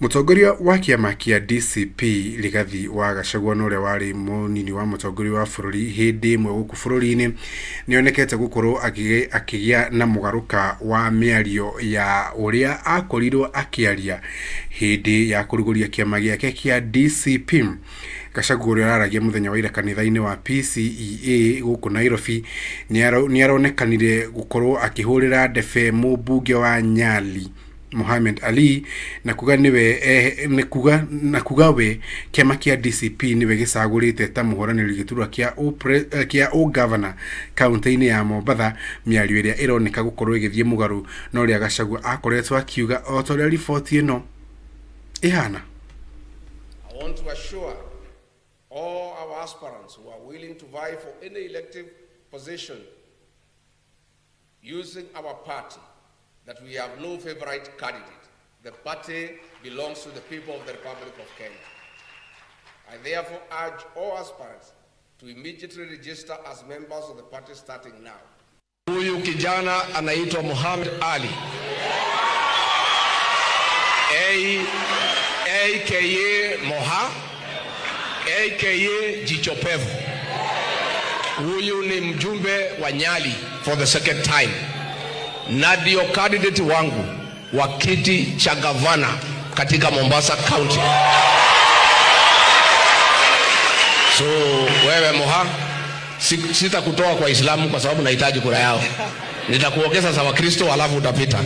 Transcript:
Mũtongoria wa kĩama kĩa DCP Rigathi wa Gachagua na ũrĩa warĩ mũnini wa mũtongoria wa bũrũri hĩndĩ ĩmwe gũkũ bũrũri-inĩ nĩonekete gũkorwo akĩgĩa na mũgarũka wa mĩario ya ũrĩa akorirwo akĩaria hĩndĩ ya kũrugũria kĩama gĩake kĩa DCP. Gachagua ũrĩa ũraragia mũthenya wa ira kanitha-inĩ wa PCEA gũkũ Nairobi nĩaronekanire gũkorwo akĩhũrĩra ndebe mũmbunge wa Nyali Mohamed Ali na kuga niwe nĩ kuga na kuga we kĩama kĩa DCP niwe gĩcagũrĩte ta mũhũranĩri gĩturwa kĩa kĩa ũgavana kaunti-inĩ ya Mombatha, mĩario ĩrĩa ĩroneka gũkorwo ĩgĩthiĩ mũgarũ na ũrĩa Gachagua akoretwo akiuga o ta ũrĩa riboti ĩno ĩhana. I want to assure all our aspirants who are willing to vie for any elective position using our party that we have no favorite candidate. The party belongs to the people of the Republic of Kenya. I therefore urge all aspirants to immediately register as members of the party starting now. Huyu kijana anaitwa Mohamed Ali aka Moha aka Jicho Pevu. Huyu ni mjumbe wa Nyali for the second time na ndio candidate wangu wa kiti cha gavana katika Mombasa County. So wewe Moha, sitakutoa kwa Islamu kwa sababu nahitaji kura yao. Nitakuongeza za Wakristo alafu utapita.